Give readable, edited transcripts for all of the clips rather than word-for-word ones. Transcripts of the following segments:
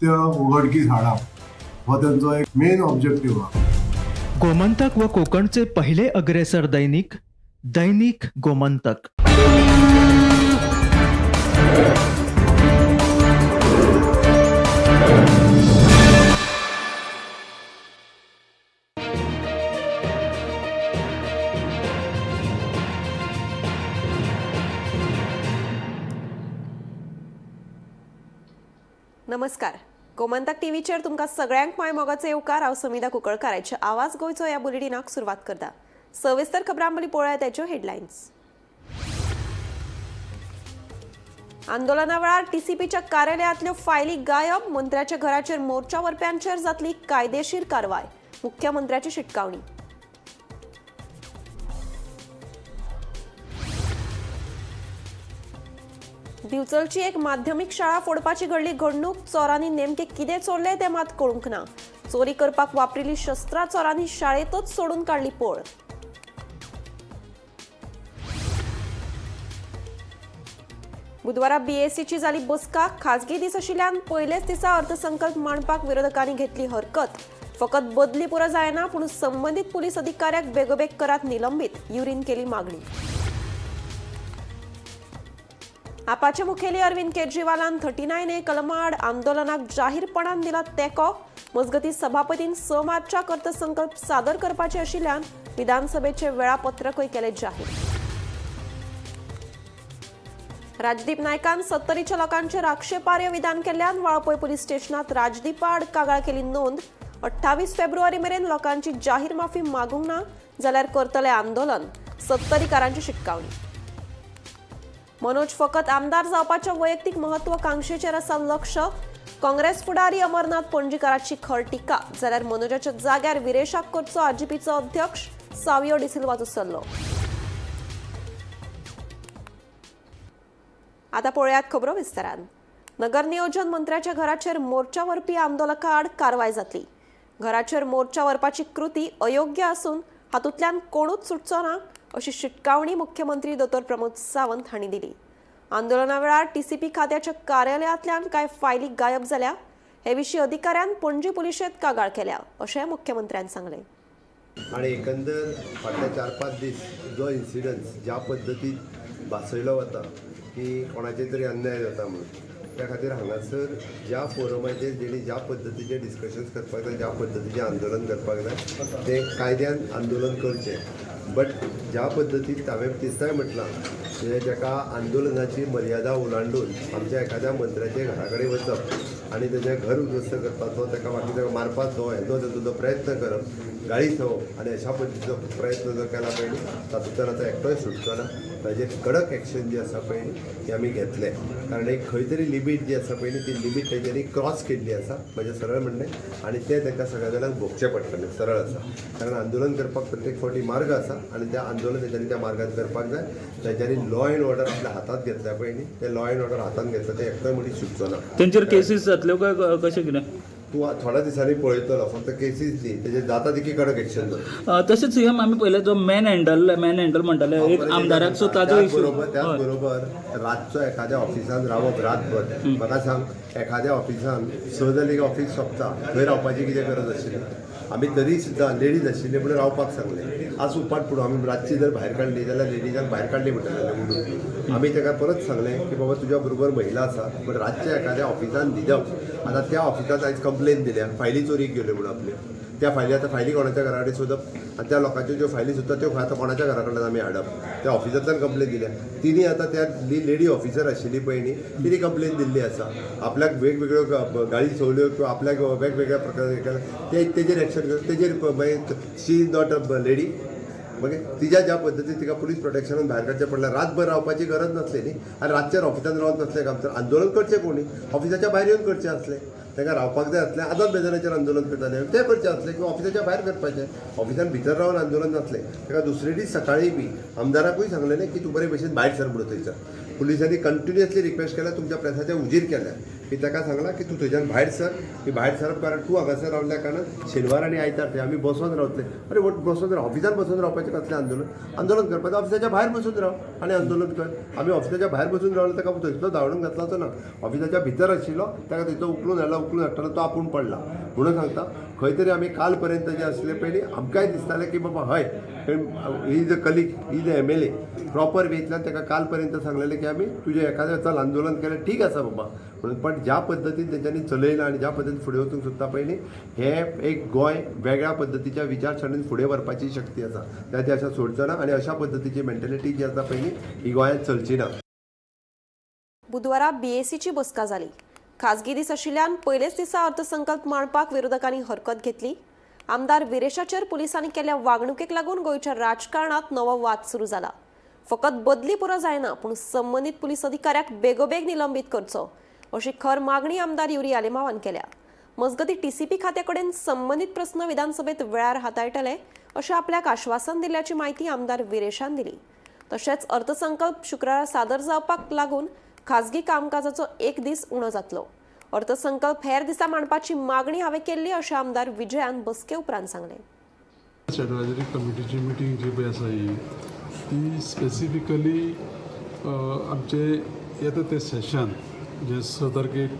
उघडकीस हाडप हो तेंचो एक मेन ऑब्जेक्टीव आहा. गोमंतक व कोकणचे पहिले अग्रेसर दैनिक, दैनिक गोमंतक. नमस्कार, गोमंतक टीव्हीचेर तुमकां सगळ्यांक माय मोगाचो येवकार. हांव समिधा कुंकळकाराचे आवाज गोंयचो ह्या बुलेटिनाक सुरवात करता. सविस्तर खबरां पयलीं पळोवया त्याच्यो हेडलायन्स. आंदोलना वेळार टीसीपीच्या कार्यालयांतल्यो फायली गायब. मंत्र्याच्या घराचेर मोर्चा व्हरप्यांचेर जातली कायदेशीर कारवाय. मुख्यमंत्र्याची शिटकावणी. दिवचलची एक माध्यमीक शाळा फोडपाची घडली घडणूक. चोरांनी नेमके कितें चोरलें तें मात कळूंक ना. चोरी करपाक वापरिल्ली शस्त्रां चोरांनी शाळेंतच सोडून काडली पळ. बुधवारा बीएसीची जाली बसका. खाजगी दीस आशिल्ल्यान पयलेच दिसा अर्थसंकल्प मांडपाक विरोधकांनी घेतली हरकत. फकत बदली पुरो जायना, पूण संबंदीत पुलीस अधिकाऱ्याक बेगोबेग करात निलंबीत, युरीन केली मागणी. आपाचे मुखेली अरविंद केजरीवालान 39A कलमाआड आंदोलनाक जाहीरपणान दिला तेंको. मजगतीं, सभापतीन 6 मार्चाक अर्थसंकल्प सादर करपाचे आशिल्ल्यान विधानसभेचे वेळापत्रकय केलें जाहीर. राजदीप नायकान सत्तरीच्या लोकांचेर आक्षेपार्ह विधान केल्ल्यान वाळपय पुलीस स्टेशनात राजदीपा आड कागाळ केली नोंद. 28 फेब्रुवारी मेरेन लोकांची जाहीर माफी मागूंक ना जाल्यार करतले आंदोलन, सत्तरीकारांची शिटकावणी. मनोज फकत आमदार जावपाच्या वैयक्तीक महत्वाकांक्षेचेर आसा लक्ष, काँग्रेस फुडारी अमरनाथ पणजीकाराची खर टिका. जाल्यार मनोजाच्या जाग्यार विरेशाक करचो आरजीपीचो अध्यक्ष सावियो डिसिल्वाचो सल्लो. आता पळोवयात खबरो विस्तारान. नगरनियोजन मंत्र्याच्या घराचेर मोर्चा व्हरपी आंदोलका आड कारवाय जातली. घराचेर मोर्चा व्हरपाची कृती अयोग्य आसून हातूंतल्यान कोणूच सुटचो ना, अशी शिटकावणी मुख्यमंत्री दोतोर प्रमोद सावंत हांणी दिली. आंदोलना वेळार टीसीपी खात्याच्या कार्यालयांतल्यान कांय फायली गायब जाल्या. हे विशीं अधिकाऱ्यान पणजी पुलिशेंत कागाळ केल्या, अशें मुख्यमंत्र्यान सांगलें. आणि एकंदर फाटले 4-5 दीस जो इन्सिडन्स ज्या पद्दतीन भासयलो वता की कोणाचेर तरी अन्याय जाता म्हणून, त्या खातीर हांगासर ज्या फोरमाचेर जेणी ज्या पद्दतीचे डिस्कशन्स करपाक जाय, ज्या पद्दतीचें आंदोलन करपाक जाय, तें कायद्यान आंदोलन करचें. बट ज्या पद्दतीन हांवें तिसराय म्हटलां, म्हणजे जाका आंदोलनाची मर्यादा ओलांडून आमच्या एखाद्या मंत्र्याच्या घरा कडेन वचप आनी तेजें घर उद्ध्वस्त करपाचो, ताका मागीर ताका मारपाचो, हेजो ताजो जो प्रयत्न करप, गाळी संवप आनी अशा पद्दतीचो प्रयत्न जर केला पळय न्ही, तातूंतल्यान आतां एकटोय सुटचो ना. ताजेर कडक एक्शन जी आसा पळय न्ही, ती आमी घेतले. कारण एक खंय तरी लिमीट जी आसा पळय न्ही, ती लिमीट तेंच्यांनी क्रॉस केल्ली आसा, म्हजें सरळ म्हणणें. आनी तें तांकां सगळ्या जाणांक भोगचें पडटलें, सरळ आसा. कारण आंदोलन करपाक प्रत्येक फावटी मार्ग आसा आनी तें आंदोलन तेंच्यांनी त्या मार्गान करपाक जाय. तेंच्यांनी लॉ एंड ऑर्डर आपल्या हातांत घेतल्या पळय न्ही, तें लॉ एंड ऑर्डर हातांत घेतलं ते एकटोय मनीस सुटचो ना. तेंचेर केसीस जातल्यो काय कशें कितें? तूं थोड्या दिसांनी पळयतलो, फक्त केसीस न्ही, तेजेर जाता तितकी कडक एक्शन जाता. तशेंच सीएम, आमी पळयलें जो मॅन हँडल म्हणटाले एक आमदाराक, सो ताजो इशू. बरोबर, त्याच बरोबर रातचो एखाद्या ऑफिसान रावप रातभर, म्हाका सांग, एखाद्या ऑफिसान 6 जाली की ऑफिस सोंपता, थंय रावपाची कितें गरज आशिल्ली? आमी तरी सुद्दां लेडीज आशिल्ले म्हणून रावपाक सांगलें. आज उपाट पुरो आमी रातची जर भायर काडली जाल्यार लेडीजांक भायर काडली म्हणटले म्हणून आमी ताका परत सांगलें की बाबा, तुज्या बरोबर महिला आसा, पण रातच्या एखाद्या ऑफिसान न्हिदप. आतां त्या ऑफिसांत आयज कंप्लेन दिल्या, फायली चोरीक गेल्यो म्हणून आपल्यो. त्या फायली, आतां फायली कोणाच्या घरा कडेन सोदप? आनी त्या लोकांच्यो ज्यो फायली सोदता त्यो आतां कोणाच्या घरा कडल्यान आमी हाडप? त्या ऑफिसांतल्यान कंप्लेन दिल्या तिणी. आतां त्या लेडी ऑफिसर आशिल्ली पळय न्ही, तिणी कंप्लेन दिल्ली आसा. आपल्याक वेगवेगळ्यो गाळी संवल्यो किंवा आपल्याक वेगवेगळ्या प्रकारे केलें, ते तेजेर एक्शन, तेजेर मागीर she is not a lady. मागीर तिज्या ज्या पद्दतीन तिका पुलीस प्रोटेक्शनान भायर काडचें पडलें. रातभर रावपाची गरज नासली न्ही. आनी रातचेर ऑफिसान रावत नासलें काम, तर आंदोलन करचें कोणी ऑफिसाच्या भायर येवन करचें आसलें. तांकां रावपाक जाय आसलें, आझाद मैदानाचेर आंदोलन करताले तें करचें आसलें किंवा ऑफिसाच्या भायर करपाचें. ऑफिसान भितर रावन आंदोलन नासलें. ताका दुसरे दीस सकाळी बी आमदाराकूय सांगलेलें की तूं बरे भशेन भायर सर म्हणून. थंयसर पुलिसांनी कंटिन्युअसली रिक्वेस्ट केल्या, तुमच्या प्रेसाच्या हुजीर केल्या. की ताका सांगलां की तूं थंयच्यान भायर सर. की भायर सरप कारण तूं हांगासर रावल्या कारणान शेनवार आनी आयतार ते आमी बसोन रावतले. अरे what, बसोन राव ऑफिसान बसून रावपाचें कसलें आंदोलन? आंदोलन करपाचें ऑफिसाच्या भायर बसून राव आनी आंदोलन कर. आमी ऑफिसाच्या भायर बसून रावले, ताका थंयसलो धांवडून घातलाचो ना. ऑफिसाच्या भितर आशिल्लो ताका थंयचो उखलून हाडला. उखलून हाडटना तो आपूण पडला. म्हणून सांगता, खंय तरी आमी काल पर्यंत जे आसले पयलीं आमकांय दिसतालें की बाबा हय, he is a colleague, he is a MLA. Proper वेंतल्यान ताका काल पर्यंत सांगलेलें की आमी तुजें एखादें चल आंदोलन केलें ठीक आसा बाबा म्हणून. पण ज्या पद्दतीन तेंच्यांनी चलयलां आनी ज्या पद्दतीन फुडें वचूंक सोदता पयलीं, हें एक गोंय वेगळ्या पद्दतीच्या विचारसरणीन फुडें व्हरपाची शक्ती आसा त्या ती अशें सोडचो ना आनी अशा पद्दतीची मेंटेलिटी जी आसा पयलीं ही गोंयांत चलची ना. बुधवारा बीएसीची बसका जाली. खाजगी दीस आशिल्ल्यान पयलेच दिसा अर्थसंकल्प मांडपाक विरोधकांनी हरकत घेतली. आमदार विरेशाचेर पुलिसांनी केल्ल्या वागणुकेक लागून गोंयच्या राजकारणात नवो वाद सुरू जाला. फकत बदली पुरो जायना, पूण संबंदीत पुलीस अधिकाऱ्याक बेगोबेग निलंबीत करचो अशी खर मागणी आमदार युरी आलेमावान केल्या. मजगतीं, टीसीपी खात्या कडेन संबंदीत प्रस्न विधानसभेत वेळार हाताळटले अशें आपल्याक आश्वासन दिल्ल्याची म्हायती आमदार विरेशान दिली. तशेंच अर्थसंकल्प शुक्रारा सादर जावपाक लागून खाजगी कामकाजाचो एक दीस उणो जातलो. अर्थसंकल्प हेर दिसा मांडपाची मागणी हांवें केल्ली अशें आमदार विजयान बसके उपरांत सांगलें. एडवायजरी कमिटीची मिटींग जी पळय आसा ही ती स्पेसिफिकली आमचे येता तें सेशन जें 6 तारखेक,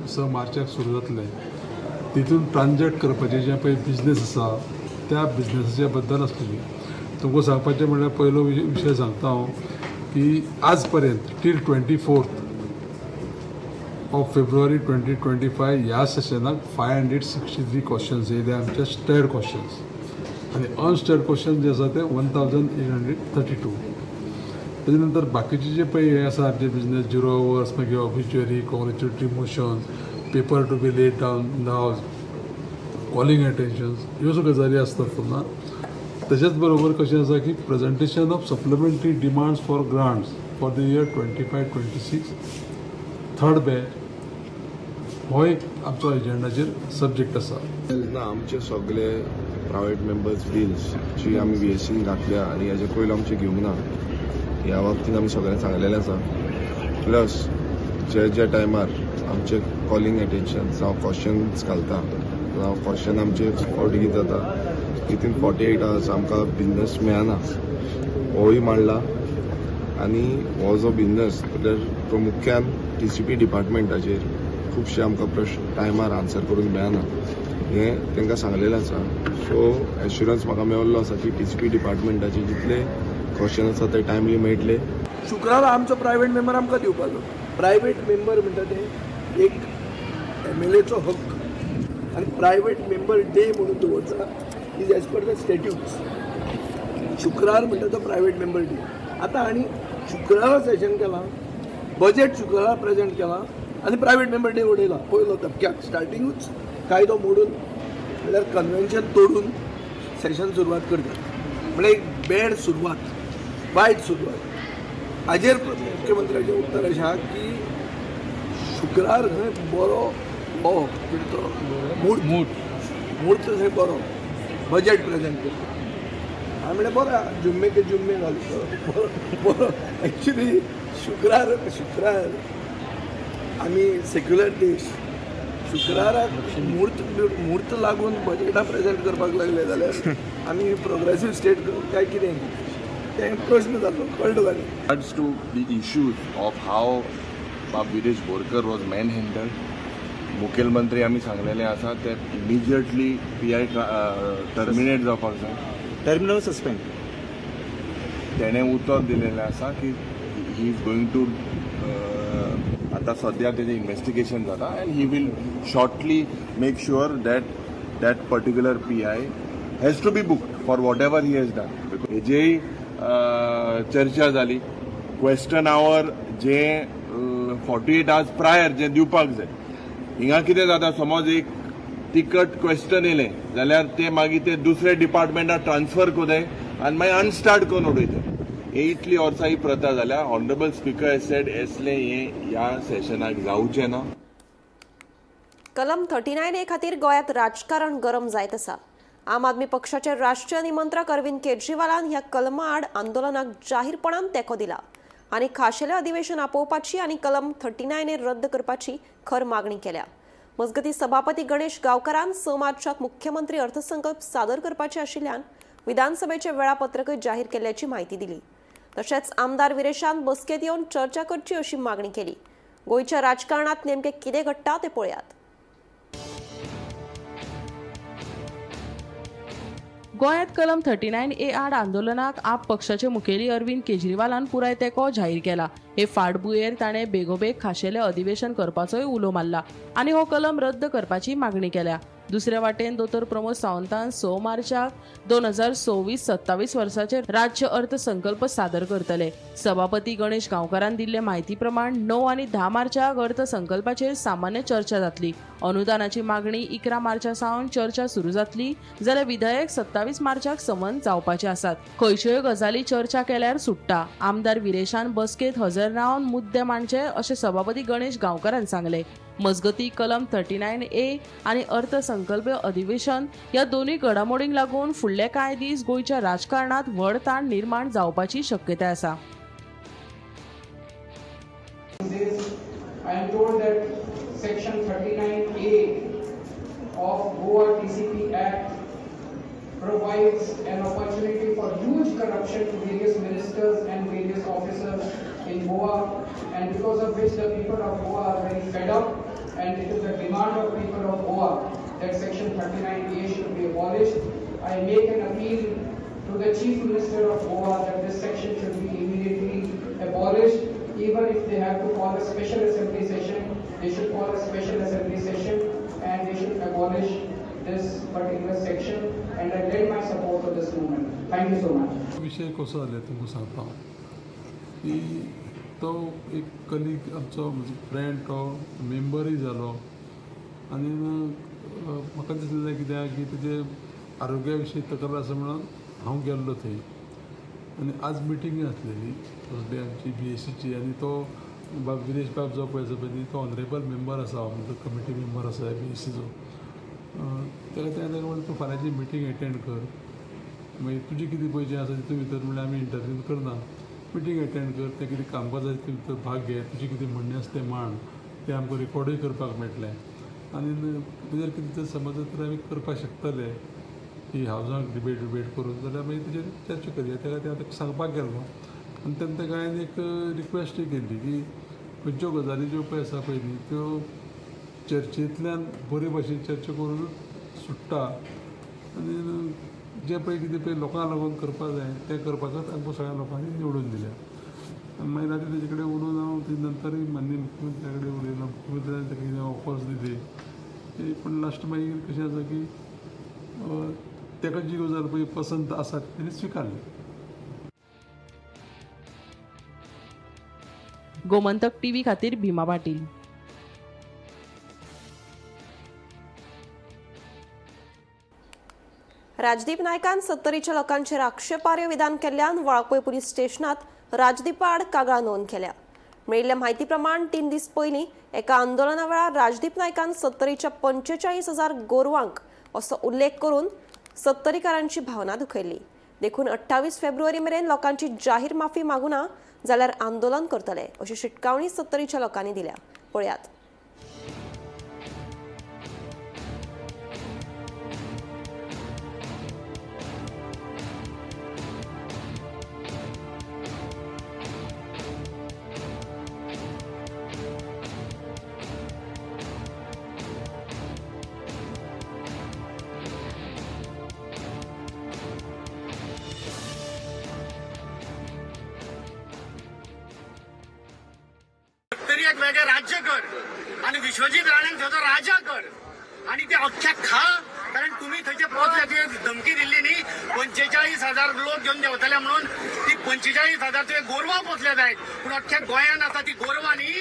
6 मार्चाक सुरू जातलें, तितून ट्रान्जॅक्ट करपाचें जें पळय बिजनेस आसा त्या बिजनेसाच्या बद्दल आसलेली. तुमकां सांगपाचें म्हणल्यार पयलो विशय सांगता हांव की आज पर्यंत till 24th of February 2025 ह्या सेशनाक 563 क्वेश्चन्स येयले आमचे स्टर्ड क्वेश्चन्स आनी अनस्टर्ड क्वेश्चन जे आसा ते 1832. तेजे नंतर बाकीचे जे पळय हे आसा आमचे बिजनेस, झिरो अवर्स, मागीर obituary, congratulatory motions, paper to be laid down in the house, calling attentions, ह्यो सगळ्यो गजाली आसतात तेन्ना. तशेंच बरोबर कशें आसा की presentation of supplementary demands for grants for the year 25-26 third batch हो एक आमचो एजेंडाचेर सब्जेक्ट आसा. ना, आमचे सगळे प्रायवेट मेंबर्स बिल्स जी आमी बीएसीन घातल्या आनी हेजे पयलू आमचे घेवंक ना, ह्या बाबतीन आमी सगळ्यांक सांगलेलें आसा. प्लस जे जे टायमार आमचे कॉलिंग एटेन्शन जावं क्वेश्चन्स घालता जावं क्वेश्चन आमचे फावटी कितें जाता, विथीन 48 आवर्स आमकां बिजनस मेळना, होय मांडला. आनी हो जो बिजनस म्हणल्यार प्रामुख्यान टीसीपी डिपार्टमेंटाचेर खुबशे आमकां प्रश्न टायमार आन्सर करून मेळना हें तांकां सांगलेलें आसा. सो एश्युरन्स म्हाका मेळिल्लो आसा की टीसीपी डिपार्टमेंटाचे जितले क्वेश्चन आसा ते टायमली मेळटले. शुक्रारा आमचो प्रायवेट मेंबर आमकां दिवपाचो. प्रायवेट मेंबर म्हणटा ते एक एमएलएचो हक्क आनी प्रायवेट मेंबर डे म्हणून दवरता is as per the statutes. शुक्रार म्हणटा तो प्रायवेट मेंबर डे. आतां आनी शुक्रारा सेशन केलां, बजेट शुक्रारा प्रेजेंट केलां आनी प्रायवेट मेंबर डे उडयला पयलो धपक्याक. स्टार्टिंगूच कायदो मोडून, म्हणल्यार कन्वेन्शन तोडून सेशन सुरवात करतात, म्हणल्यार एक बॅड सुरवात, वायट सुरवात. हाजेर मुख्यमंत्र्याचें उत्तर अशें आहा की शुक्रार खंय बरो हो कितें तो म्हूर्त, म्हूर्त थंय बरो बजेट प्रेजेंट करता. हांवें म्हणलें बरें आहा, जुम्मे के जुम्मे घालचो बरो बरो. एक्चुली शुक्रार, शुक्रार आमी सेक्युलर देश, शुक्राराक म्हूर्त म्हूर्त लागून बजेटां प्रेजेंट करपाक लागले जाल्यार आमी प्रोग्रेसीव स्टेट काय कितें तें प्रश्न जालो, कळ्ळें तुका न्ही? Regards to the issues of how Bab Viresh Borkar was manhandled, मुखेलमंत्री आमी सांगलेले आसा ते इमिजिएटली पीआय टर्मिनेट जावपाक जाय. Terminal suspend. तेणें उतर दिलेलें आसा की he is going to, आतां सद्या तेजें इन्वेस्टिगेशन जाता and he will shortly make sure that that particular PI has to be booked for whatever he has done. हेजेय चर्चा जाली. क्वेश्चन आवर जे 48 आवर्स प्रायर जे दिवपाक जाय, हिंगा कितें जाता, समज एक तिकट क्वेश्चन येयलें जाल्यार ते मागीर ते दुसऱ्या डिपार्टमेंटाक ट्रान्सफर करताय आनी मागीर अनस्टार्ट करून उडयता. हे इतली वर्सां ही प्रथा जाल्या. ऑनरेबल स्पीकर सेड असलें हें ह्या सेशनाक जावचें ना. कलम 39ए खातीर गोंयांत राजकारण गरम जायत आसा. आम आदमी पक्षाचे राष्ट्रीय निमंत्रक अरविंद केजरीवालान ह्या कलमा आड आंदोलनाक जाहीरपणान तेंको दिला. आनी खाशेलें अधिवेशन आपोवपाची आनी कलम 39 रद्द करपाची खर मागणी केल्या. मजगतीं सभापती गणेश गांवकारान 6 मार्चाक मुख्यमंत्री अर्थसंकल्प सादर करपाचे आशिल्ल्यान विधानसभेचे वेळापत्रकय जाहीर केल्ल्याची म्हायती दिली. तशेंच आमदार विरेशान बसकेत येवन चर्चा करची अशी मागणी केली. गोंयच्या राजकारणात नेमकें कितें घडटा तें पळयात. गोंयांत कलम 39A आड आंदोलनाक आप पक्षाचे मुखेली अरविंद केजरीवालान पुराय तेंको जाहीर केला. हे फाटभुंयेर ताणें बेगोबेग खाशेलें अधिवेशन करपाचोय उलो मारला आनी हो कलम रद्द करपाची मागणी केल्या. दुसरे वाटेन दोतोर प्रमोद सावंतान 6 मार्चाक 2026-27 वर्साचे राज्य अर्थसंकल्प सादर करतले. सभापती गणेश गांवकारान दिल्ले म्हायती प्रमाण 9 आनी 10 मार्चाक अर्थसंकल्पाचेर सामान्य चर्चा जातली. अनुदानाची मागणी 11 मार्चा सावन चर्चा सुरू जातली, जाल्यार विधेयक 27 मार्चाक समन जावपाचे आसात. खंयच्योय गजाली चर्चा केल्यार सुट्टा. आमदार विरेशान बसकेत हजर रावन मुद्दे मांडचे अशें सभापती गणेश गांवकारान सांगले. मजगती कलम 39A आनी अर्थसंकल्प अधिवेशन ह्या दोनूय घडामोडींक लागून फुडले कांय दीस गोंयच्या राजकारणांत व्हड ताण निर्माण जावपाची शक्यताय आसा. I am told that section 39A of Goa TCP Act provides an opportunity for huge corruption to various ministers and various officers in Goa, and because of which the people of Goa are very fed up, and it is the demand of people of Goa that section 39A should be abolished. I make an appeal to the Chief Minister of Goa that this section should be immediately abolished. Even if they have to call a special assembly session, they should call a special assembly session and they should abolish this particular section, and I lend my support to this movement. Thank you so much. विशय कसो जाले तुमकां सांगता की तो एक colleague आमचो म्हजो फ्रेंड, तो मेंबरूय जालो आनी म्हाका दिसलें कित्याक की तेजे आरोग्या विशीं तक्रार आसा म्हणून हांव गेल्लो थंय. आनी आज मिटींग आसलेली कसली आमची BACची, आनी तो बाब विरेश बाब जो पळय आसा पळय न्ही, तो ऑनरेबल मेंबर आसा, म्हणजे कमिटी मेंबर आसा BACचो. ताका तें ताका म्हणलें तूं फाल्यांची मिटींग एटेंड कर, मागीर तुजें कितें पळय जें आसा तितून भितर म्हणल्यार आमी इंटरव्यू करना, मिटींग एटेंड कर, तें कितें कामकाज आसा तितून भितर भाग घे, तुजें कितें म्हणणें आसा तें मांड, तें आमकां रिकॉर्डूय करपाक मेळटलें आनी तेजेर कितें जर समज तर आमी करपाक शकतले की हावजाक डिबेट विबेट करून जाल्यार मागीर तेजेर चर्चा करया. तेका तें आतां सांगपाक गेल्लो आनी तेन्ना ताका हांवें एक रिक्वेस्टूय केल्ली की खंयच्यो गजाली ज्यो पळय आसा पळय न्ही त्यो चर्चेंतल्यान बरे भाशेन चर्चा करून सुट्टा आनी जें पळय कितें पळय लोकांक लागून करपाक जाय तें करपाकच आमकां सगळ्या लोकांनी निवडून दिल्या. आनी मागीर आतां तेजे कडेन उलोवन हांव ते नंतरूय माननीय मुख्यमंत्र्या कडेन उलयलो, मुख्यमंत्र्यान ताका कितें ऑफर्स दिली, पूण लास्ट मागीर कशें आसा की ताका जी गजाल पळय पसंत आसा तेणी स्विकारली. गोमंतक टीव्ही खातीर भीमा पाटील. राजदीप नायकान सत्तरीच्या लोकांचेर आक्षेपार्ह विधान केल्ल्यान वाळपय पुलीस स्टेशनात राजदीपा आड कागाळ नोंद केल्या. मेळिल्ल्या म्हायती प्रमाण 3 दीस पयलीं एका आंदोलना वेळार राजदीप नायकान सत्तरीच्या 45,000 गोरवांक असो उल्लेख करून सत्तरीकारांची भावना दुखयल्ली. देखून 28 फेब्रुवारी मेरेन लोकांची जाहीर माफी मागूना जाल्यार आंदोलन करतले अशी शिटकावणी सत्तरीच्या लोकांनी दिल्या. पळयात. तरी एक वेगळें राज्य कर आनी विश्वजीत राणेन थंयचो राजा कर आनी ते अख्ख्या खा, कारण तुमी थंयचे पोचले, तुवें धमकी दिल्ली न्ही 45,000 लोक घेवन देंवतले म्हणून, ती 45,000 तुवें गोरवां पोचले जायत, पूण अख्ख्या गोंयान आसा ती गोरवां न्ही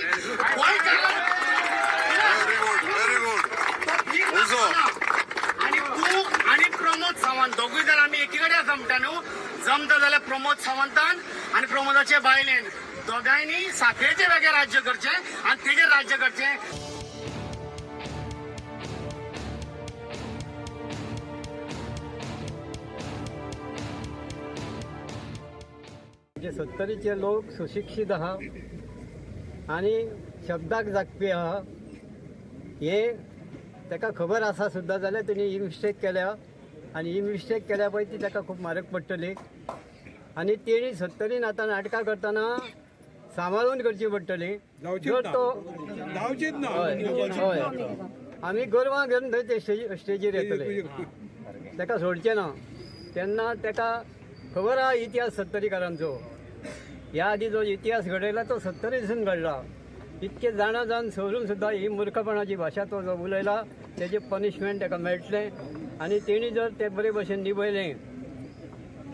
आनी तूं आनी प्रमोद सावंत दोगूय जाण आमी एकी कडेन आसा म्हणटा न्हू, जमता जाल्यार प्रमोद सावंतान आनी प्रमोदाचे बायलेन दोगांयनी साखळेचें वेगळें राज्य करचें आनी तेजेर राज्य करचें. जे सत्तरीचे लोक सुशिक्षीत आहा आनी शब्दाक जागपी आहा, हे ताका खबर आसा सुद्दां जाल्यार तेणी ही मिस्टेक केल्या आनी ही मिस्टेक केल्या पळय ती ताका खूब म्हारग पडटली. आनी तेणी सत्तरीन आतां नाटकां करतना सांबाळून करची पडटली. जर तो हय हय आमी गोरवां घेवन थंय ते स्टेजीर येतले, ताका सोडचें ना. तेन्ना ताका खबर आहा इतिहास सत्तरीकारांचो, ह्या आदी जो इतिहास घडयला तो सत्तरीसून घडला. इतके जाणा जावन सोडून सुद्दां ही मूर्खपणाची भाशा तो जो उलयला तेजें पनिशमेंट ताका मेळटलें. आनी तेणी जर ते बरे भशेन निभयलें,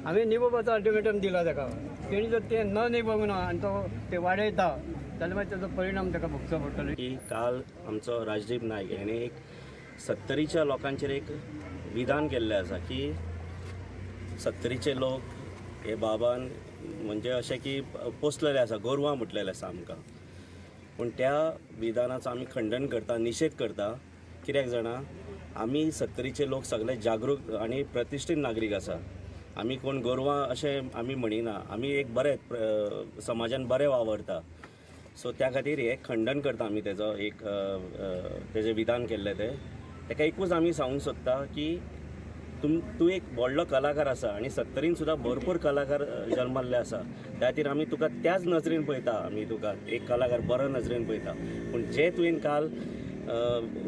आमी निभोवपाचो अल्टिमेटम दिला ताका, तेणी जर तें न निभोवंक ना आनी तो ते वाडयता जाल्यार मागीर ताचो परिणाम ताका भोगचो पडटलो. की काल आमचो राजदीप नायक हेणें एक सत्तरीच्या लोकांचेर एक विधान केल्लें आसा की सत्तरीचे लोक हे बाबान म्हणजे अशें की पोसलेले आसा, गोरवां म्हटलेलें आसा आमकां. पूण त्या विधानाचो आमी खंडन करता, निशेध करता. कित्याक जाणा, आमी सत्तरीचे लोक सगळे जागरूक आनी प्रतिश्ठीत नागरीक आसा. आमी कोण गोरवां अशें आमी म्हणिना, आमी एक बरे समाजान बरे वावरता. सो त्या खातीर हें खंडन करता आमी तेजो एक तेजें विधान केल्लें तें. तेका एकूच आमी सांगूंक सोदता की तूं एक व्हडलो कलाकार आसा आनी सत्तरीन सुद्दां भरपूर कलाकार जल्मल्ले आसा. त्या खातीर आमी तुका त्याच नजरेन पळयता, आमी तुका एक कलाकार बरो नजरेन पळयता. पूण जें तुवें काल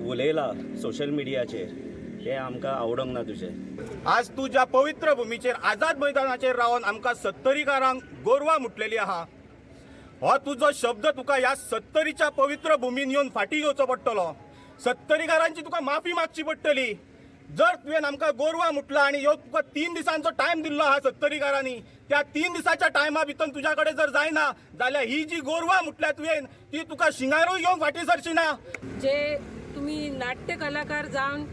उलयला सोशल मिडियाचेर तें आमकां आवडोंक ना तुजें. आज तूं ज्या पवित्र भुमीचेर आझाद मैदानाचेर रावन आमकां सत्तरीकारांक गोरवां म्हटलेली आहा, हो तुजो शब्द तुका ह्या सत्तरीच्या पवित्र भुमीन येवन फाटीं घेवचो पडटलो. सत्तरीकारांची तुका माफी मागची पडटली. जर तुवें आमकां गोरवां म्हटलां आनी ह्यो तुका 3 दिसांचो टायम दिल्लो आहा सत्तरीकारांनी, त्या 3 दिसाच्या टायमा भितर तुज्या कडेन जर जायना जाल्यार ही जी गोरवां म्हटल्या तुवें ती तुका शिंगारूय घेवंक फाटीं सरची ना. जे तुमी नाट्य कलाकार जावन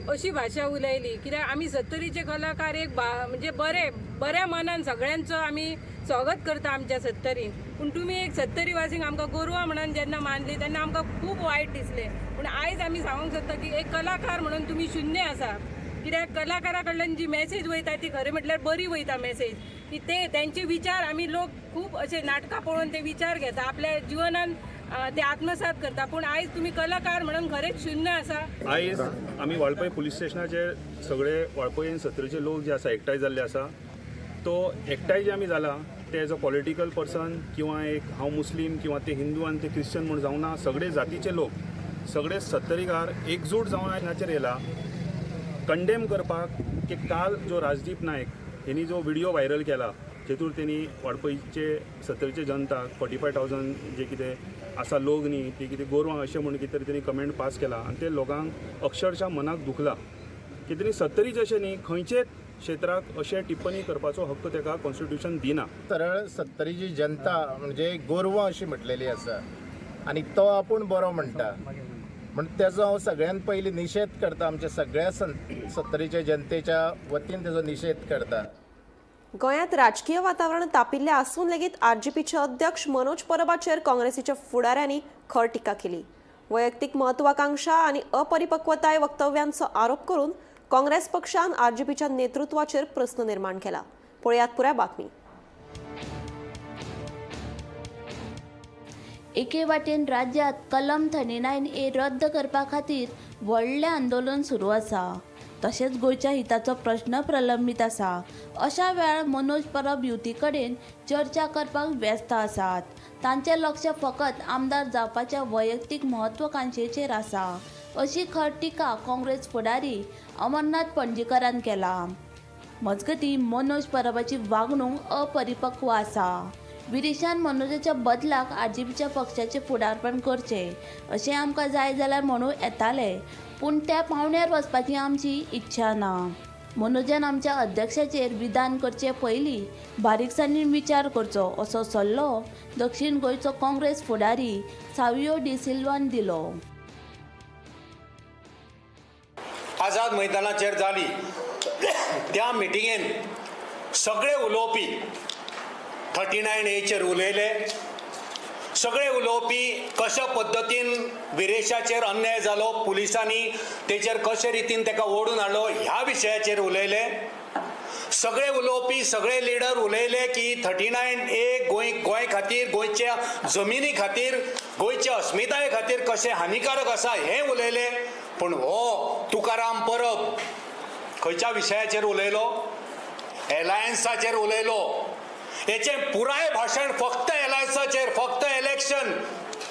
अशी भाशा उलयली, कित्याक आमी सत्तरीचे कलाकार एक म्हणजे बरे बऱ्या मनान सगळ्यांचो आमी स्वागत करता आमच्या सत्तरीन. पूण तुमी एक सत्तरी वासींक आमकां गोरवां म्हणून जेन्ना मानली तेन्ना आमकां खूब वायट दिसलें. पूण आयज आमी सांगूंक सोदता की एक कलाकार म्हणून तुमी शुन्य आसा. कित्याक कलाकारा कडल्यान जी मॅसेज वयता ती खरें म्हटल्यार बरी वयता मॅसेज, की ते तेंचे विचार आमी लोक खूब अशे नाटकां पळोवन ते विचार घेता, आपल्या जिवनान ते आत्मसात करता. पूण आयज तुमी कलाकार म्हणून खरेंच शुन्य आसा. आयज आमी वाळपय पुलीस स्टेशनाचेर सगळे वाळपय आनी सत्तरीचे लोक जे आसा एकठांय जाल्ले आसा. तो एकठांय जे आमी जाला ते एज अ पॉलिटिकल पर्सन किंवा एक हांव मुस्लीम किंवा ते हिंदू आनी ते क्रिश्चन म्हूण जावना, सगळे जातीचे लोक सगळे सत्तरीकार एकजूट जावन हाचेर येयला कंडेम करपाक की काल जो राजदीप नायक हेणी जो व्हिडियो व्हायरल केला जेतूर तेणी वाळपयचे सत्तरीचे जनताक 45,000 जे कितें आसा लोक न्ही ती कितें गोरवां अशें म्हूण कितें तरी तेणी कमेंट पास केला आनी ते लोकांक अक्षरशा मनाक दुखला की तेणी सत्तरीच अशें न्ही खंयचेच क्षेत्राक अशें टिप्पणी करपाचो हक्क ताका कॉन्स्टिट्युशन दिना. सरळ सत्तरीची जनता म्हणजे गोरवां अशी म्हटलेली आसा आनी तो आपूण बरो म्हणटा म्हण तेजो हांव सगळ्यान पयलीं निशेध करता. आमच्या सगळ्या सत्तरीच्या जनतेच्या वतीन तेजो निशेध करता. गोंयांत राजकीय वातावरण तापिल्लें आसून लेगीत आरजीपीचे अध्यक्ष मनोज परबाचेर काँग्रेसीच्या फुडाऱ्यांनी खर टिका केली. वैयक्तीक महत्वाकांक्षा आनी अपरिपक्वताय वक्तव्यांचो आरोप करून काँग्रेस पक्षान आरजीपीच्या नेतृत्वाचेर प्रस्न निर्माण केला. पळयात पुराय बातमी. एके वाटेन राज्यांत कलम 39A रद्द करपा खातीर व्हडलें आंदोलन सुरू आसा, तशेंच गोंयच्या हिताचो प्रश्न प्रलंबीत आसा. अशा वेळार मनोज परब युती कडेन चर्चा करपाक व्यस्त आसात. तांचें लक्ष फकत आमदार जावपाच्या वैयक्तीक महत्वाकांक्षेचेर आसा, अशी खर टिका काँग्रेस फुडारी अमरनाथ पणजीकरान केला. मजगतीं मनोज परबाची वागणूक अपरिपक्व आसा. विरेशान मनोजाच्या बदलाक आरजीपीच्या पक्षाचें फुडारपण करचें अशें आमकां जाय जाल्यार म्हणूं येतालें, पूण त्या पावंड्यार वचपाची आमची इच्छा ना. मनोजान आमच्या अध्यक्षाचेर विधान करचे पयलीं बारीकसाणीन विचार करचो असो सल्लो दक्षिण गोंयचो काँग्रेस फुडारी सावियो डिसिल्वान दिलो. आझाद मैदानाचेर जाली त्या मिटिंगेन सगळे उलोवपी 39Aचेर उलयले. सगळे उलोवपी कशा पद्दतीन विरेशाचेर अन्याय जालो, पुलिसांनी तेचेर कशे रितीन ताका ओडून हाडलो ह्या विशयाचेर उलयले. सगळे उलोवपी सगळे लिडर उलयले की 39A Goa खातीर, गोंयच्या जमिनी खातीर, गोंयच्या अस्मिताये खातीर कशें हानिकारक आसा हें उलयले. पूण हो तुकाराम परब खंयच्या विशयाचेर उलयलो? एलायन्साचेर उलयलो. हेचें पुराय भाशण फक्त एलायन्साचेर, फक्त इलेक्शन,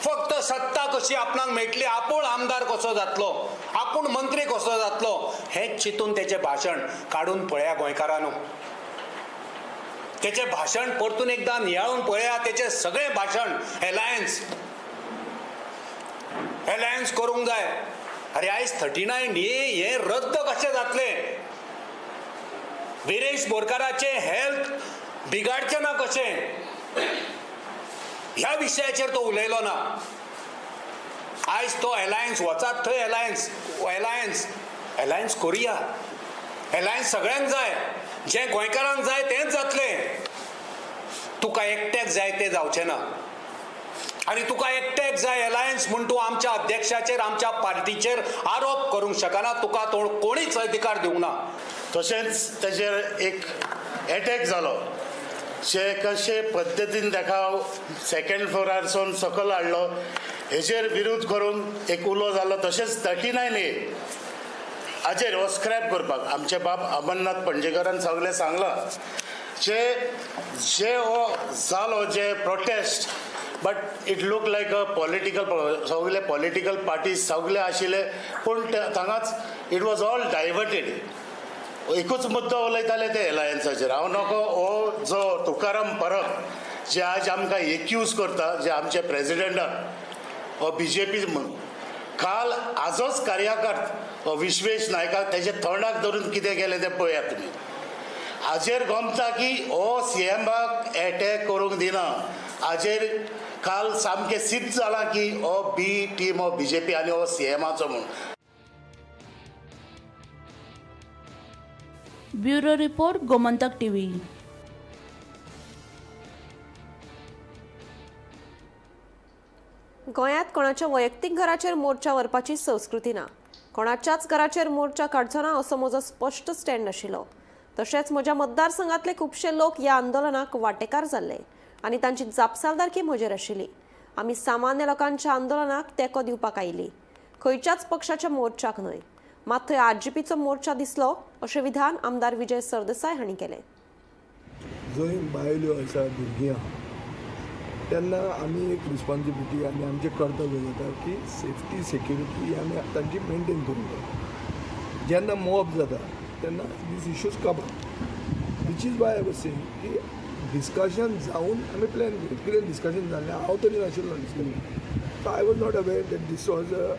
फक्त सत्ता कशी आपणाक मेळटली, आपूण आमदार कसो जातलो, आपूण मंत्री कसो जातलो हें चिंतून तेचें भाशण काडून पळया गोंयकारांनो. तेचें भाशण परतून एकदां नियाळून पळया. तेचें सगळें भाशण एलायन्स एलायन्स करूंक जाय. अरे आयज 39A हें रद्द कशें जातलें? विरेश बोरकाराचें हेल्थ बिगाडचें ना कशें ह्या विशयाचेर तो उलयलो ना. आयज तो एलायन्स वचात थंय एलायन्स एलायन्स एलायन्स करुया. एलायन्स सगळ्यांक जाय, जें गोंयकारांक जाय तेंच जातलें. तुका एकट्याक जाय तें जावचें ना. आनी तुका एकट्याक जाय एलायन्स म्हूण तूं आमच्या अध्यक्षाचेर, आमच्या पार्टीचेर आरोप करूंक शकना. तुका तो कोणीच अधिकार दिवंक ना. तशेंच तेजेर एक एटॅक जालो, जे कशे पद्दतीन ताका सेकेंड फ्लोरारसून सकयल हाडलो हेजेर विरोध करून एक उलो जालो. तशेंच 39A हाजेर हो स्क्रॅप करपाक आमचे बाब अमरनाथ पणजेकारान सगळें सांगलां. जे जे हो जालो जे protest, but it look like a political, सगळे पॉलिटिकल पार्टीज सगळे आशिल्ले, पूण थांगाच it was all diverted. एकूच मुद्दो उलयताले ते एलायन्साचेर. हांव नको हो जो तुकाराम परब जे आज आमकां एक्यूज करता, जे आमचे प्रेजिडेंटाक हो बीजेपी म्हूण, काल आजोच कार्यकर्त हो विश्वेश नायकाक तेजे तोंडाक धरून कितें केलें तें पळयात तुमी. हाजेर गमता की हो सीएमाक एटॅक करूंक दिना. हाजेर काल सामकें सिद्ध जालां की हो बी टीम हो बीजेपी आनी हो सीएमाचो म्हूण. Bureau report, Gomantak TV. गोंयांत कोणाच्या वैयक्तीक घराचेर मोर्चा व्हरपाची संस्कृती ना. कोणाच्याच घराचेर मोर्चा काडचो ना असो म्हजो स्पश्ट स्टँड आशिल्लो. तशेंच म्हज्या मतदारसंघांतले खुबशे लोक ह्या आंदोलनाक वांटेकार जाल्ले आनी तांची जापसालदारकी म्हजेर आशिल्ली. आमी सामान्य लोकांच्या आंदोलनाक तेंको दिवपाक आयिल्ली, खंयच्याच पक्षाच्या मोर्चाक न्हय. मात थंय आरजीपीचो मोर्चा दिसलो अशें विधान आमदार विजय सरदेसाय हांणी केलें. जंय बायल्यो आसा, भुरगीं आहा, तेन्ना आमी एक रिस्पॉन्सिबिलिटी आनी आमचें कर्तव्य जाता की सेफ्टी सेक्युरिटी आमी तांची मेनटेन करूंक जाय. जेन्ना मॉब जाता तेन्ना these issues come up, which is why I was saying की डिस्कशन जावन आमी प्लॅन करूं. कितें डिस्कशन जालें, हांव तरी नाशिल्लो discussion, so I was not aware that this was a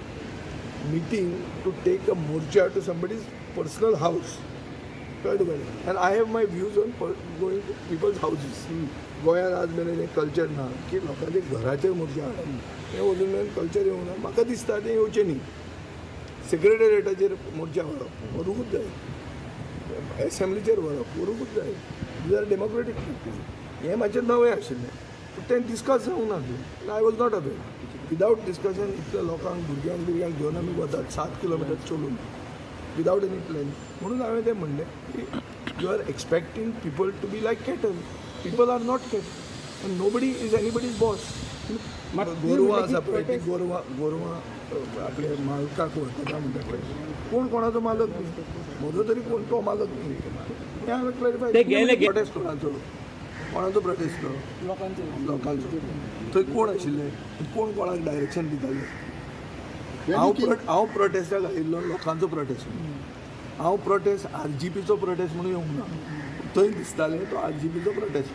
meeting to take a morcha to somebody's personal house. And I have my views on going to people's houses. गोंयांत आज मेरेन हें कल्चर ना की लोकांच्या घराचेर मोर्चा हाडप, हें अजून मेरेन कल्चर येवंक ना. म्हाका दिसता तें येवचें न्ही. सेक्रेटेरिएटाचेर मोर्चा व्हरप व्हरूंकूच जाय, एसेंब्लीचेर व्हरप व्हरूंकूच जाय. These are democratic practice. हें मातशें नवें आशिल्लें, पूण तें डिस्कस जावंक नासलें. I was not aware. Without discussion इतल्या लोकांक, भुरग्यांक भुरग्यांक घेवन आमी वतात 7 किलोमिटर चलून विदावट एनी प्लॅन. म्हणून हांवें तें म्हणलें की you are expecting people to be like cattle. People are not cattle and nobody is anybody's boss. गोरवां आसा पळय, ती गोरवां गोरवां आपले मालकाक व्हरता म्हणटा पळय, कोण कोणाचो मालक न्ही, म्हजो तरी कोण तो मालक न्ही. हें हांवें क्लॅरिफाय. प्रोटेस्ट कोणाचो, कोणाचो प्रोटेस्ट तो? लोकांचो. लोकांचो. थंय कोण आशिल्ले, कोण कोणाक डायरेक्शन दिताले? हांव प्रोटेस्टाक आयिल्लो लोकांचो प्रोटेस्ट. हांव प्रोटेस्ट आरजीपीचो प्रोटेस्ट म्हणून येवंक ना. थंय दिसताले तो आरजीपीचो प्रोटेस्ट.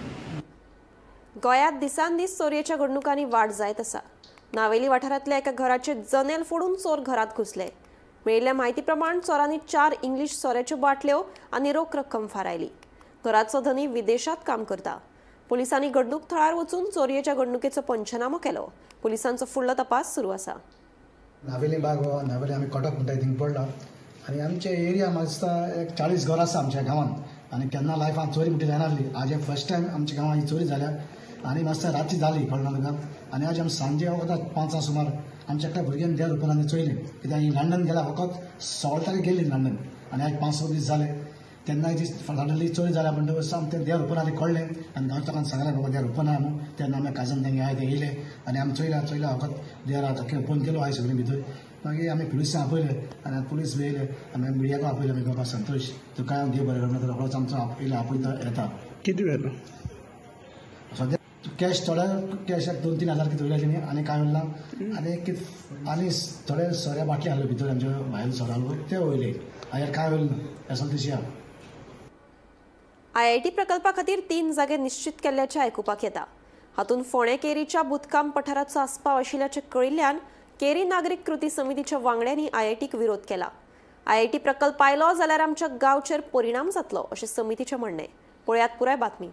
गोंयांत दिसान दीस चोरयेच्या घडणुकांनी वाड जायत आसा. नावेली वाठारांतल्या एका घराचे जनेल फोडून चोर घरांत घुसले. मेळिल्ल्या म्हायती प्रमाण चोरांनी 4 इंग्लीश सोऱ्याच्यो बाटल्यो आनी रोख रक्कम फारायली. घराचो धनी विदेशात काम करता. पोलिसांनी घडणूक थळार वचून चोरयेच्या घडणुकेचो पंचनामो केलो. पोलिसांचो फुडलो तपास सुरू आसा. नावेली बाग हो नावेली आमी कटक म्हणटा थिंग पडला आनी आमचे एरिया म्हाका दिसता एक 40 घरां आसा आमच्या गांवांत आनी केन्ना लायफान चोरी म्हणटी जायनासली. आज हे फर्स्ट टायम आमच्या गांवांत ही चोरी जाल्या आनी मातशें राती जाली कळना तुका. आनी आज आमी सांजे वखदां 5 सुमार आमच्या एकट्या भुरग्यान देर रुपयान आनी चोयलें कित्याक ही लंडन गेल्या फकत 16 तारीख गेल्ली लंडन आनी आज 5-6 दीस जाले. तेन्ना ती सडनली चोरी जाल्या म्हणटकच आमकां तें देर ओपन आहा तें कळ्ळें आनी गांवच्या लोकांक सांगलें बाबा देर ओपन आहा म्हणून. तेन्ना आमी काजन तेंगे आहाय ते येयले आनी आमी चोयला चोयला फकत देर आहा ओपन केलो आहाय सगळीं भितर. मागीर आमी पुलिसांक आपयले आनी पुलीस बी येयले आमी मिडियाक आपयले. आमी बाबा संतोष तुका देव बरें करना, रोखडोच आमचो येयलो आपयता येता. कितें व्हेलो सद्या कॅश थोडे कॅश 2-3 हजार कितें वयले तेणी आनी कांय उरला आनी कितें आनी थोडे सोऱ्या बाटली आहल्यो भितर आमचे भायल सोरो आहलो ते वयले हाजेर कांय उरलें ना, असल तशी आहा. आयआयटी प्रकल्पा खातीर 3 जागे निश्चित केल्ल्याचें आयकुपाक येता. हातूंत फोंडें केरीच्या भूतकाम पठाराचो आस्पाव आशिल्ल्याचें कळिल्ल्यान केरी नागरीक कृती समितीच्या वांगड्यांनी आयआयटीक विरोध केला. आयआयटी प्रकल्प आयलो जाल्यार आमच्या गांवचेर परिणाम जातलो अशें समितीचें म्हणणें. पळयात पुराय बातमी.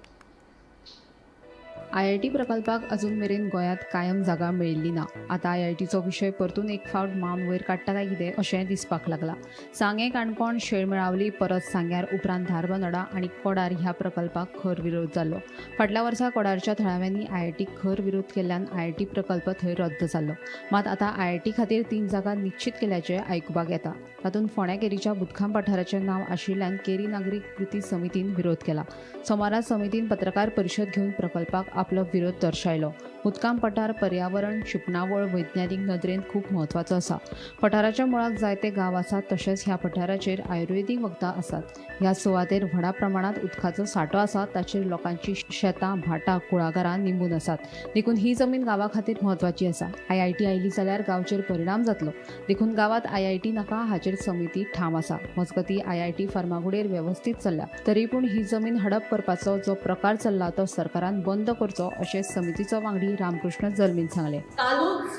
आयआयटी प्रकल्पाक अजून मेरेन गोंयांत कायम जागा मेळिल्ली ना. आतां आयआयटीचो विशय परतून एक फावट मान वयर काडटा काय कितें अशें दिसपाक लागलां. सांगें, काणकोण, शेळमेळावली, परत सांग्यार, उपरांत धारबांदोडा आनी कोडार ह्या प्रकल्पाक खर विरोध जालो. फाटल्या वर्सा कोडारच्या थळाव्यांनी आयआयटीक खर विरोध केल्ल्यान आयआयटी प्रकल्प थंय रद्द जालो. मात आतां आयआयटी खातीर 3 जागा निश्चित केल्याचें आयकुपाक येता. तातूंत फोंड्या केरीच्या भूतखाम पठाराचें नांव आशिल्ल्यान केरी नागरीक कृती समितीन विरोध केला. सोमारा समितीन पत्रकार परिशद घेवन प्रकल्पाक आपलो विरोध दर्शायलो. भूतकाम पठार पर्यावरण, शिंपणावळ, वैज्ञानीक नदरेन खूब म्हत्वाचो आसा. पठाराच्या मुळाक जायते गांव आसात, तशेंच ह्या पठाराचेर आयुर्वेदीक वखदां आसात. ह्या सुवातेर व्हडा प्रमाणांत उदकाचो सांठो आसा, ताचेर लोकांची शेतां, भाटां, कुळागरां निंबून आसात. देखून ही जमीन गांवा खातीर म्हत्वाची आसा. आयआयटी आयली जाल्यार गांवचेर परिणाम जातलो, देखून गांवांत आयआयटी नाका हाचेर समिती ठाम आसा. मजगतीं आयआयटी फार्मागुडेर वेवस्थीत चल्ल्या, तरी पूण ही जमीन हडप करपाचो जो प्रकार चल्ला तो सरकारान बंद करचो अशें समितीचो वांगडी रामकृष्ण जल्मीन सांगलें. कालूच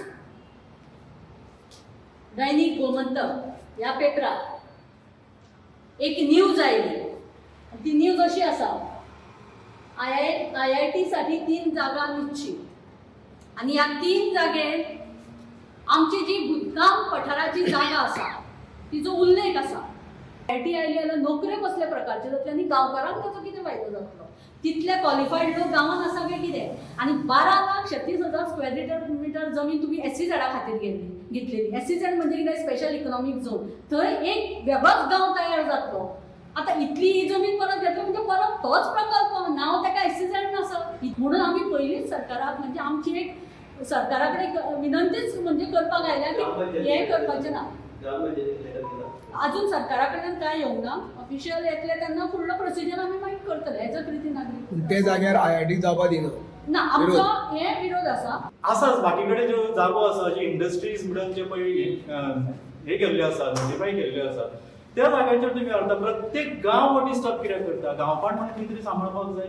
दैनिक गोमंतक ह्या पेपरार एक न्यूज आयली. ती न्यूज अशी आसा, आयआयटी साठी 3 जागा निश्चित आनी ह्या 3 जागेर आमची जी भूतकाम पठाराची जागा आसा तिचो उल्लेख आसा. आयआयटी आयली जाल्यार नोकऱ्यो कसल्या प्रकारच्यो जातल्यो आनी गांवकारांक ताचो कितें फायदो जातलो, तितले क्वॉलिफायड लोक गांवांत आसा काय कितें. आनी 12,36,000 स्क्वेअर मिटर जमीन तुमी एसईझेडा खातीर घेतलेली. एसईझेड म्हणजे कितें, स्पेशल इकॉनॉमीक झोन. थंय एक वेगळोच गांव तयार जातलो. आतां इतली ही जमीन परत घेतली म्हणजे परत तोच प्रकल्प, नांव ताका एसईझेड नासत. म्हणून आमी पयलींच सरकाराक म्हणजे आमची एक सरकारा कडेन विनंतीच म्हणजे करपाक आयल्या की हें करपाचें ना. अजून सरकारा कडल्यान काय येवंक ना, ऑफिशियल येतले तेन्ना फुडलो प्रोसिजर आमी मागीर करतले एज अ कृती नागरीक. ते जाग्यार आयआयटी जावपा दिना ना, आमचो हे विरोध आसा. आसाच बाकी कडेन ज्यो जागो आसा, जी इंडस्ट्रीज म्हणून जे पळय हे केल्ल्यो आसा, नोटिफाय केल्ल्यो आसा, त्या जाग्यांचेर तुमी व्हरता. प्रत्येक गांव हो डिस्टर्ब कित्याक करता? गांवपण म्हणून कितें तरी सांबाळपाक जाय.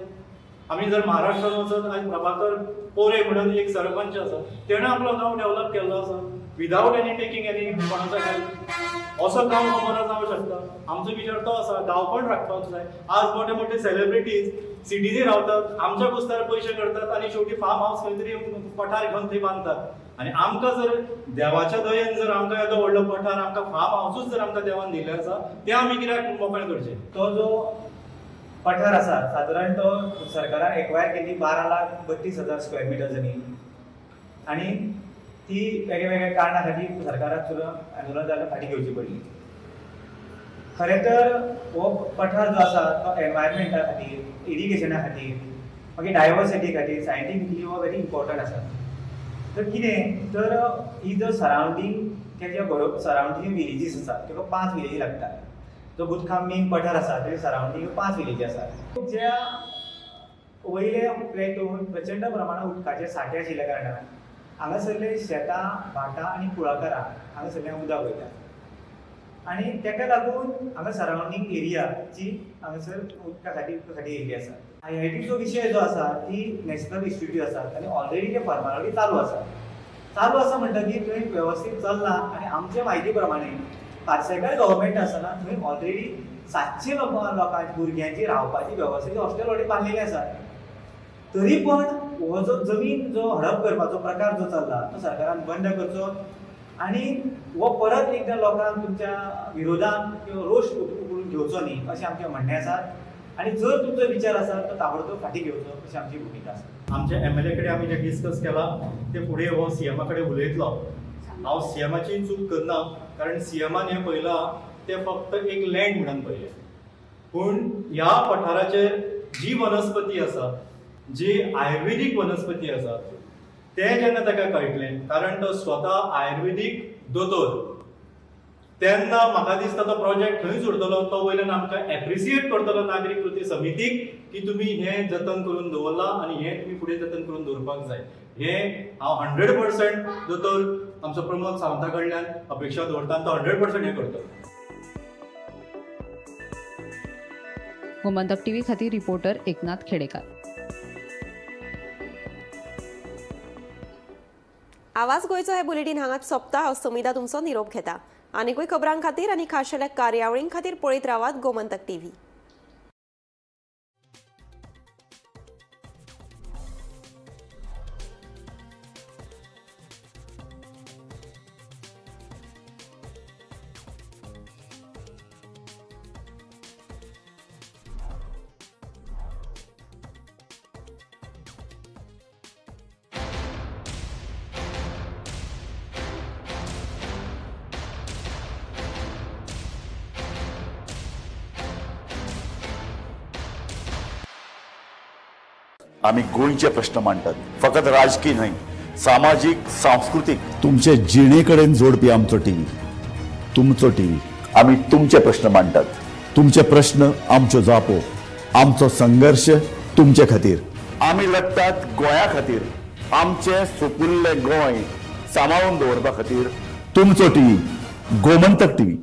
आमी जर महाराष्ट्रान वचत आयज प्रभाकर पोरे म्हणून एक सरपंच आसा, तेणें आपलो गांव डेव्हलप केल्लो आसा विदावट एनी टेकींग एनी कोणाचो हेल्प. असो गांव हो बरो जावंक शकता. आमचो विचार तो आसा, गांवपण राखपाक जाय. आज मोठे मोठे सेलिब्रिटीज सिटीनी रावतात, आमच्या कुस्तार पयशे करतात आनी शेवटी फार्म हावस खंय तरी पठार घेवन थंय बांदतात. आनी आमकां जर देवाच्या दयेन जर आमकां येदो व्हडलो पठार, आमकां फार्म हावसूच जर आमकां देवान दिल्लें आसा, तें आमी कित्याक मोकळें करचें? तो जो पठार आसा सादारण तो सरकारान एक्वायर केल्ली 12,32,000 स्क्वेअर मिटर जमीन आनी ती वेगळ्या वेगळ्या कारणां खातीर सरकाराक सुद्दां आंदोलन जाल्यार फाटीं घेवची पडली. खरें तर हो पठार जो आसा तो एनवायरमेंटा खातीर, इरिगेशना खातीर, मागीर डायवर्सिटी खातीर सायंटिफिकली हो व्हेरी इम्पॉर्टंट आसा. तर कितें तर ही जो सरावंडींग तेच्या बरोबर सरावंडींग विलेजीस आसा, ताका 5 विलेजी लागता. जो भूतखाम मेन पठार आसा तेजे सरावंडींग 5 विलेजी आसा. ज्या वयले प्लेटून प्रचंड प्रमाणात उदकाचे सांठे आशिल्ल्या कारणान हांगासरले शेतां, भाटां आनी कुळागरां हांगासरल्यान उदक वयता आनी ताका लागून हांगा सरावंडींग एरियाची हांगासर उदका खातीर येयल्ली आसा. आयआयटीचो विशय जो आसा ती नॅशनल इन्स्टिट्यूट आसा आनी ऑलरेडी ते फॉर्मालिटी चालू आसा. चालू आसा म्हणटकीर थंय वेवस्थीत चल्लां आनी आमचे म्हायती प्रमाणे पार्सेकर गव्हर्मेंट आसतना थंय ऑलरेडी 700 लोकांची भुरग्यांची रावपाची वेवस्थेची हॉस्टेल ऑलरेडी बांदलेली आसा. तरी पण हो जो जमीन जो हडप करपाचो प्रकार जो चल्ला तो सरकारान बंद करचो आनी हो परत एकदां लोकांक तुमच्या विरोधान किंवा रोश उकलून घेवचो न्ही अशें आमचें म्हणणें आसा. आनी जर तुमचो विचार आसा तो ताबडतोब फाटीं घेवचो अशी आमची भुमिका आसा. आमच्या एमएलए कडेन आमी जें डिस्कस केलां तें फुडें हो सीएमा कडेन उलयतलो. हांव सीएमाची चूक करना, कारण सीएमान हें पळयलां तें फक्त एक लँड म्हणून पळयलें. पूण ह्या पठाराचेर जी वनस्पती आसा, जी आयुर्वेदीक वनस्पती आसा, तें जेन्ना ताका कळटलें, कारण तो स्वता आयुर्वेदीक दोतोर, तेन्ना म्हाका दिसता तो प्रोजेक्ट थंयच उरतलो. तो वयल्यान आमकां एप्रिसिएट करतलो नागरीक कृती समितीक की तुमी हें जतन करून दवरलां आनी हें तुमी फुडें जतन करून दवरपाक जाय. हें हांव 100% दोतोर आमचो प्रमोद सावंता कडल्यान अपेक्षा दवरता आनी तो 100% हें करतलो. गोमंतक टीव्ही खातीर रिपोर्टर एकनाथ खेडेकार. आवाज गोंयचो हे बुलेटीन हांगाच सोंपता. हांव समिधा तुमचो निरोप घेता. आनीकूय खबरां खातीर आनी खाशेल्या कार्यावळीं खातीर पळयत रावात गोमंतक टीव्ही. आमी गोंयचे प्रश्न मांडटात, फकत राजकीय न्हय, सामाजीक, सांस्कृतीक, तुमचे जिणे कडेन जोडपी आमचो टीव्ही, तुमचो टीव्ही. आमी तुमचे प्रश्न मांडटात, तुमचे प्रश्न आमच्यो जापो, आमचो संघर्श तुमचे खातीर. आमी लढटात गोंया खातीर, आमचें सुपुल्लें गोंय सांबाळून दवरपा खातीर. तुमचो टीव्ही, गोमंतक टीव्ही.